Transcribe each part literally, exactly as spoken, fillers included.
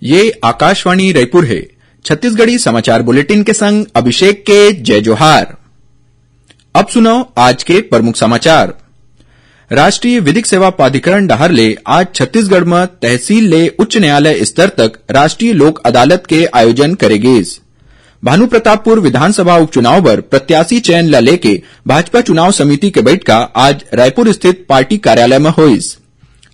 ये आकाशवाणी रायपुर हे। छत्तीसगढ़ी समाचार बुलेटिन के संग अभिषेक के जय जोहार। अब सुनव आज के प्रमुख समाचार। राष्ट्रीय विधिक सेवा प्राधिकरण डहार ले आज छत्तीसगढ़ म तहसील ले उच्च न्यायालय स्तर तक राष्ट्रीय लोक अदालत के आयोजन करे गिस। भानुप्रतापपुर विधानसभा उपचुनाव बर प्रत्याशी चयन ल लेके भाजपा चुनाव समिति के बइठका आज रायपुर स्थित पार्टी कार्यालय म होइस।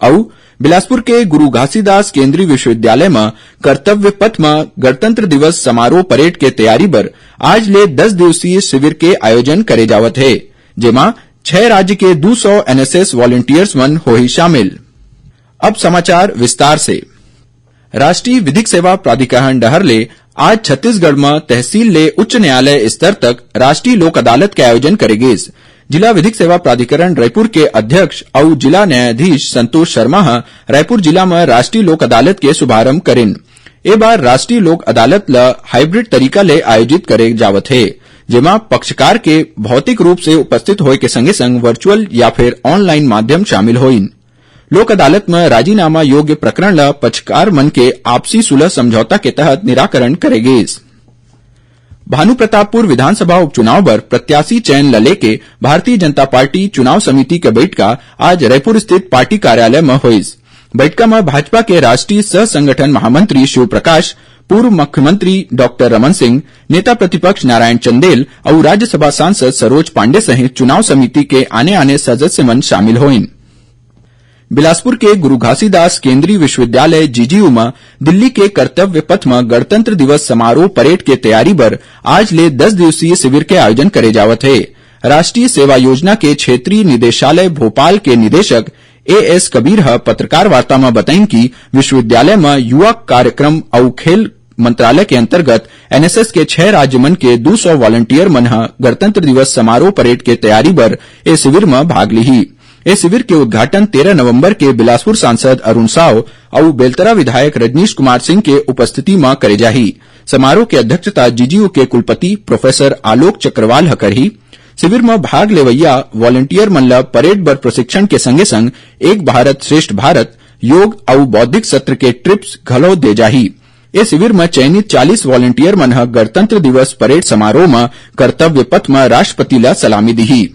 अउ बिलासपुर के गुरु घासीदास केंद्रीय विश्वविद्यालय म कर्तव्य पथ म गणतंत्र दिवस समारोह परेड के तैयारी बर आज ले दस दिवसीय शिविर के आयोजन करे जावत हे, जेमा छह राज्य के दू सौ एनएसएस वॉलंटियर्स मन होही शामिल। अब समाचार विस्तार से। राष्ट्रीय विधिक सेवा प्राधिकरण डहर ले आज छत्तीसगढ़ म तहसील ले उच्च न्यायालय स्तर तक राष्ट्रीय लोक अदालत के आयोजन करे गिस। जिला विधिक सेवा प्राधिकरण रायपुर के अध्यक्ष अउ जिला न्यायाधीश संतोष शर्मा ह रायपुर जिला म राष्ट्रीय लोक अदालत के शुभारंभ करिन। ए बार राष्ट्रीय लोक अदालत ल हाइब्रिड तरीका ले आयोजित करे जावत हे, जेमा पक्षकार के भौतिक रूप से उपस्थित होय के संगे संग वर्चुअल या फिर ऑनलाइन माध्यम शामिल होइन। लोक अदालत म राजीनामा योग्य प्रकरण ल पक्षकार मन के आपसी सुलह समझौता के तहत निराकरण करे गिस। भानुप्रतापपुर विधानसभा उपचुनाव बर प्रत्याशी चयन ल लेके भारतीय जनता पार्टी चुनाव समिति के बइठका आज रायपुर स्थित पार्टी कार्यालय म होइस। बइठका म भाजपा के राष्ट्रीय सह संगठन महामंत्री शिव प्रकाश, पूर्व मुख्यमंत्री डॉक्टर रमन सिंह, नेता प्रतिपक्ष नारायण चंदेल अउ राज्यसभा सांसद सरोज पांडे सहित चुनाव समिति के आने-आने सदस्य मन शामिल होइन। बिलासपुर के गुरु घासीदास केंद्रीय विश्वविद्यालय जीजीयू म दिल्ली के कर्तव्य पथ म गणतंत्र दिवस समारोह परेड के तैयारी बर आज ले दस दिवसीय शिविर के आयोजन करे जावत हे। राष्ट्रीय सेवा योजना के क्षेत्रीय निदेशालय भोपाल के निदेशक ए एस कबीर ह पत्रकार वार्ता म बताइन कि विश्वविद्यालय म युवा कार्यक्रम अउ खेल मंत्रालय के अंतर्गत एनएसएस के छह राज्य मन के दू सौ वॉलंटियर मन ह गणतंत्र दिवस समारोह परेड के तैयारी बर ए शिविर म भाग लिही। ए शिविर के उद्घाटन तेरह नवंबर के बिलासपुर सांसद अरुण साव अउ बेलतरा विधायक रजनीश कुमार सिंह के उपस्थिति म करे जाही। समारोह के अध्यक्षता जीजीयू के कुलपति प्रोफेसर आलोक चक्रवाल ह करही। शिविर म भाग लेवइया वॉलंटियर मन ल परेड बर प्रशिक्षण के संगे संग एक भारत श्रेष्ठ भारत, योग अउ बौद्धिक सत्र के टिप्स घलो दे जाही। ए शिविर म चयनित चालीस वॉलंटियर मन ह गणतंत्र दिवस परेड समारोह म कर्तव्य पथ म राष्ट्रपति ल सलामी दिही।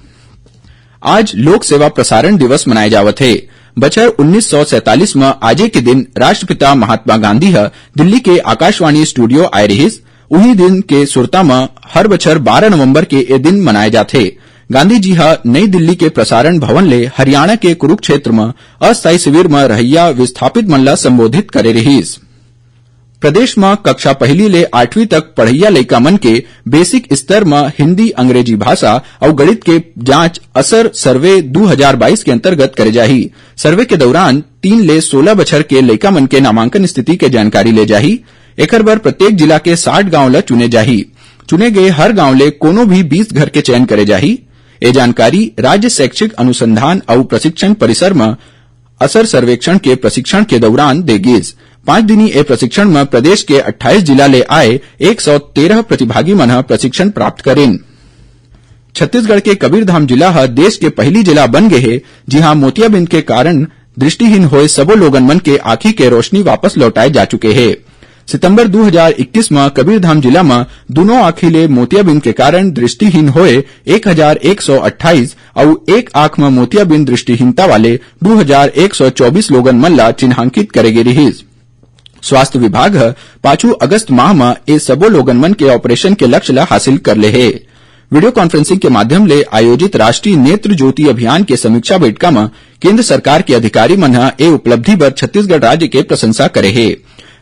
आज लोक सेवा प्रसारण दिवस मनाए जावत हे। बछर उन्नीस सौ सैंतालीस म आजे के दिन राष्ट्रपिता महात्मा गांधी ह दिल्ली के आकाशवाणी स्टूडियो आए रिहिस। उही दिन के सुरता म हर बछर बारह नवंबर के ए दिन मनाए जाथे। गांधी जी ह नई दिल्ली के प्रसारण भवन ले हरियाणा के कुरुक्षेत्र म अस्थायी शिविर म रहइया विस्थापित मन ल संबोधित करे रिहिस। प्रदेश म कक्षा पहली ले आठवीं तक पढ़इया लइका मन के बेसिक स्तर म हिंदी, अंग्रेजी भाषा अउ गणित के जांच असर सर्वे दू हजार बाईस के अंतर्गत करे जाही। सर्वे के दौरान तीन ले सोलह बछर के लइका मन के नामांकन स्थिति के जानकारी ले जाही। एकर बर प्रत्येक जिला के साठ गांव ल चुने जाही। चुने गे हर गांव ले कोनो भी बीस घर के चयन करे जाही। ए जानकारी राज्य शैक्षिक अनुसंधान अउ प्रशिक्षण परिसर म असर सर्वेक्षण के प्रशिक्षण के दौरान दे गिस। पांच दिनी ए प्रशिक्षण म प्रदेश के अट्ठाईस जिला ले आए एक सौ तेरह प्रतिभागी मन ह प्रशिक्षण प्राप्त करिन। छत्तीसगढ़ के कबीरधाम जिला ह देश के पहिली जिला बन गे हे, जिहां मोतियाबिंद के कारण दृष्टिहीन होए सबो लोगन मन के आंखी के रोशनी वापस लौटाए जा चुके हे। सितंबर दू हजार इक्कीस म कबीरधाम जिला म दूनों आंखी ले मोतियाबिंद के कारण दृष्टिहीन होए एक हजार एक सौ अट्ठाईस अउ एक आंख म मोतियाबिंद दृष्टिहीनता वाले दू हजार एक सौ चौबीस लोगन मन ला चिन्हांकित करे गे रिहिस। स्वास्थ्य विभाग ह पाछू अगस्त माह म ए सबो लोगन मन के ऑपरेशन के लक्ष्य ला हासिल कर ले हे। वीडियो कॉन्फ्रेंसिंग के माध्यम ले आयोजित राष्ट्रीय नेत्र ज्योति अभियान के समीक्षा बैठका म केंद्र सरकार के अधिकारी मन ह ए उपलब्धि बर छत्तीसगढ़ राज्य के प्रशंसा करे हे।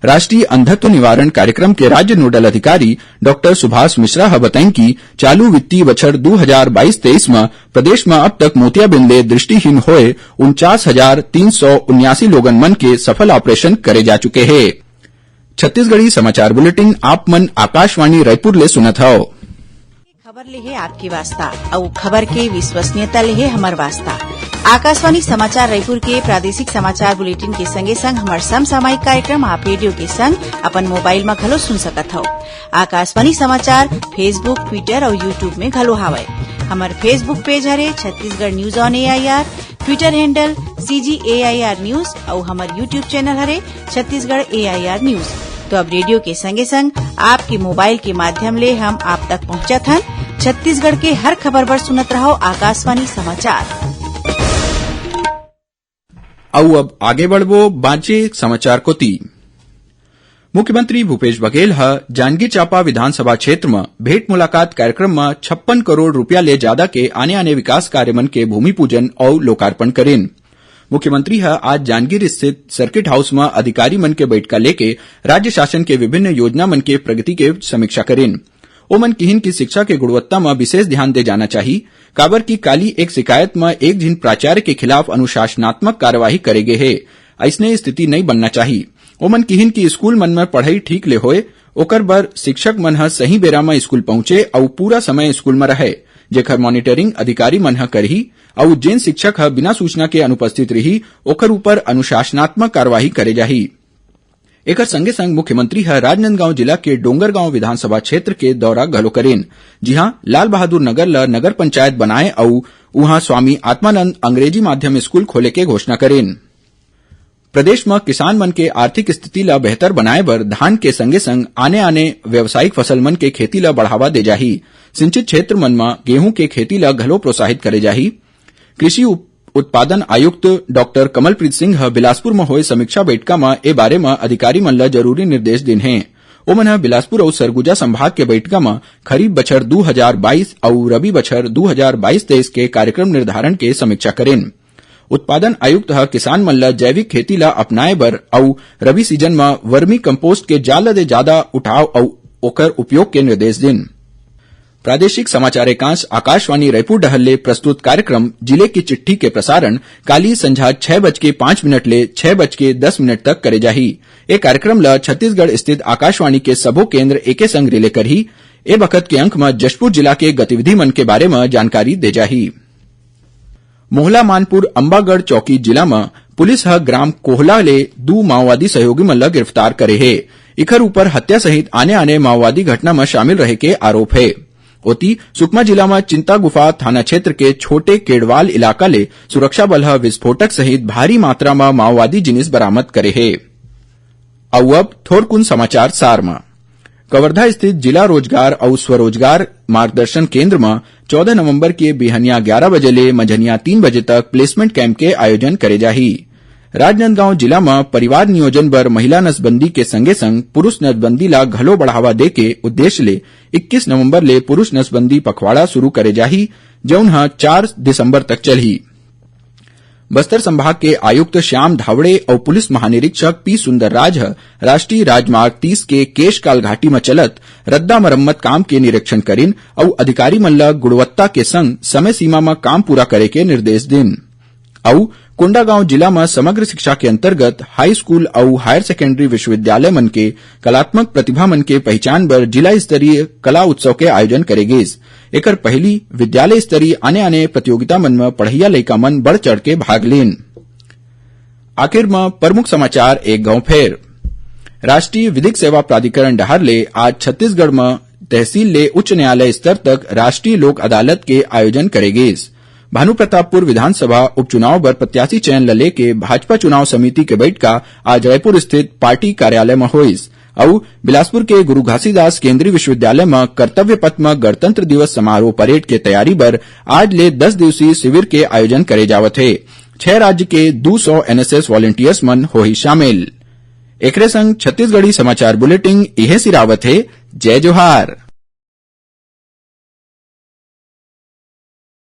राष्ट्रीय अंधत्व निवारण कार्यक्रम के राज्य नोडल अधिकारी डॉक्टर सुभाष मिश्रा ह बताइन कि चालू वित्तीय बछर दू हजार बाईस तेईस म प्रदेश म अब तक मोतियाबिंद ले दृष्टिहीन होए उनचास हजार तीन सौ उन्यासी लोगन मन के सफल ऑपरेशन करे जा चुके हे। छत्तीसगढ़ी समाचार बुलेटिन आप मन आकाशवाणी रायपुर ले सुनत हव। खबर ले हे आपके वास्ता, अउ खबर के विश्वसनीयता ले हे हमर वास्ता। आकाशवाणी समाचार रायपुर के प्रादेशिक समाचार बुलेटिन के संगे संग हमर समसामयिक कार्यक्रम आप रेडियो के संग अपन मोबाइल म घलो सुन सकत हव। आकाशवाणी समाचार Facebook, Twitter अउ YouTube में घलो हावय। हमर Facebook पेज हरे Chhattisgarh news on AIR, Twitter handle CG AIR news अउ हमर YouTube चैनल हरे छत्तीसगढ़ एआईआर न्यूज। तो अब रेडियो के संगे संग आपके मोबाइल के माध्यम ले हम आप तक पहुंचत हन। छत्तीसगढ़ के हर खबर बर सुनत रहो आकाशवाणी समाचार। अउ अब आगे बढ़बो बांचे समाचार कोति। मुख्यमंत्री भूपेश बघेल ह जांजगीर चांपा विधानसभा क्षेत्र म भेंट मुलाकात कार्यक्रम म छप्पन करोड़ रुपया ले जादा के आने-आने विकास कार्य मन के भूमि पूजन अउ लोकार्पण करिन। मुख्यमंत्री ह आज जांजगीर स्थित सर्किट हाउस म अधिकारी मन के बइठका लेके राज्य शासन के विभिन्न योजना मन के प्रगति के समीक्षा करिन। ओमन किहिन कि शिक्षा के गुणवत्ता म विशेष ध्यान दे जाना चाही, काबर कि काली एक शिकायत म एक झिन प्राचार्य के खिलाफ अनुशासनात्मक कार्यवाही करे गे हे। अइसने स्थिति नइ बनना चाही। ओमन किहिन कि स्कूल मन म पढ़ई ठीक ले होय, ओकर बर शिक्षक मन ह सही बेरा म स्कूल पहुंचे अउ पूरा समय स्कूल म रहय, जेखर मॉनिटरिंग अधिकारी मन ह करही अउ जेन शिक्षक ह बिना सूचना के अनुपस्थित रही, ओकर ऊपर अनुशासनात्मक कार्यवाही करे जाही। एकर संगे संग मुख्यमंत्री ह राजनांदगांव जिला के डोंगरगांव विधानसभा क्षेत्र के दौरा घलो करेन, जिहां लाल बहादुर नगर ल नगर पंचायत बनाए अउ उहां स्वामी आत्मानंद अंग्रेजी माध्यम स्कूल खोले के घोषणा करेन। प्रदेश म किसान मन के आर्थिक स्थिति ल बेहतर बनाए बर धान के संगे संग आने-आने व्यावसायिक फसल मन के खेती ल बढ़ावा दे जाही। सिंचित क्षेत्र मन म गेहूं के खेती ल घलो प्रोत्साहित करे जाही। कृषि उप-, उत्पादन आयुक्त डॉक्टर कमलप्रीत सिंह ह बिलासपुर म होए समीक्षा बैठका म ए बारे म अधिकारी मन ल जरूरी निर्देश दिन हे। ओमन ह बिलासपुर अउ सरगुजा संभाग के बैठका म खरीफ बछर दू हजार बाईस अउ रबी बछर दू हजार बाईस तेईस के कार्यक्रम निर्धारण के समीक्षा करेन। उत्पादन आयुक्त ह किसान मन ल जैविक खेती ल अपनाए बर अउ रबी सीजन म वर्मी कंपोस्ट के जादा ले जादा उठाव अउ ओकर उपयोग के निर्देश दिन। प्रादेशिक समाचार एकांश आकाशवाणी रायपुर डहर ले प्रस्तुत कार्यक्रम जिले की चिट्ठी के प्रसारण काली संझा छह बज के पाँच मिनट ले छह बज के दस मिनट तक करे जाही। ए कार्यक्रम ल छत्तीसगढ़ स्थित आकाशवाणी के सबो केंद्र एके संग रिले करही। ए बखत के अंक म जशपुर जिला के गतिविधि मन के बारे म जानकारी दे जाही। मोहला मानपुर अम्बागढ़ चौकी जिला म पुलिस ह ग्राम कोहला ले दू माओवादी सहयोगी मन ल गिरफ्तार करे हे। इखर ऊपर हत्या सहित आने-आने माओवादी घटना म शामिल रहे के आरोप हे। ओती, सुकमा जिला म चिंता गुफा थाना क्षेत्र के छोटे केड़वाल इलाका ले सुरक्षा बल ह विस्फोटक सहित भारी मात्रा म माओवादी जिनिस बरामद करे हे। अउ अब थोरकुन समाचार सार म। कवर्धा स्थित जिला रोजगार अउ स्वरोजगार मार्गदर्शन केंद्र म चौदह नवंबर के बिहनिया ग्यारह बजे ले मंझनिया तीन बजे तक प्लेसमेंट कैंप के आयोजन करे जाही। राजनांदगांव जिला म परिवार नियोजन बर महिला नसबंदी के संगे संग पुरुष नसबंदी ला घलो बढ़ावा दे के उद्देश्य ले इक्कीस नवंबर ले पुरुष नसबंदी पखवाड़ा शुरू करे जाही, जउन ह चार दिसंबर तक चलही। बस्तर संभाग के आयुक्त श्याम धावड़े अउ पुलिस महानिरीक्षक पी सुंदर राज ह राष्ट्रीय राजमार्ग तीस के केशकाल घाटी म चलत रद्दा मरम्मत काम के निरीक्षण करिन अउ अधिकारी मन ल गुणवत्ता के संग समय सीमा म काम पूरा करे के निर्देश दिन। अउ कोंडागांव जिला म समग्र शिक्षा के अंतर्गत हाई स्कूल अउ हायर सेकेंडरी विश्वविद्यालय मन के कलात्मक प्रतिभा मन के पहिचान बर जिला स्तरीय कला उत्सव के आयोजन करे गिस। एकर पहिली विद्यालय स्तरीय आने-आने प्रतियोगिता मन म पढ़इया लइका मन बढ़ चढ़ के भाग लीन। आखिर म प्रमुख समाचार एक घांव फेर। राष्ट्रीय विधिक सेवा प्राधिकरण डहार ले आज छत्तीसगढ़ म तहसील ले उच्च न्यायालय स्तर तक राष्ट्रीय लोक अदालत के आयोजन करे गिस। भानुप्रतापपुर विधानसभा उपचुनाव बर प्रत्याशी चयन ल लेके भाजपा चुनाव समिति के बैठका आज रायपुर स्थित पार्टी कार्यालय म होइस। अउ बिलासपुर के गुरु घासीदास केंद्रीय विश्वविद्यालय म कर्तव्य पथ म गणतंत्र दिवस समारोह परेड के तैयारी बर आज ले दस दिवसीय शिविर के आयोजन करे जावत हे। छह राज्य के दू सौ एनएसएस वॉलंटियर्स मन होही शामिल। एकरे संग छत्तीसगढ़ी समाचार बुलेटिन इहे सिरावत हे। जय जोहार।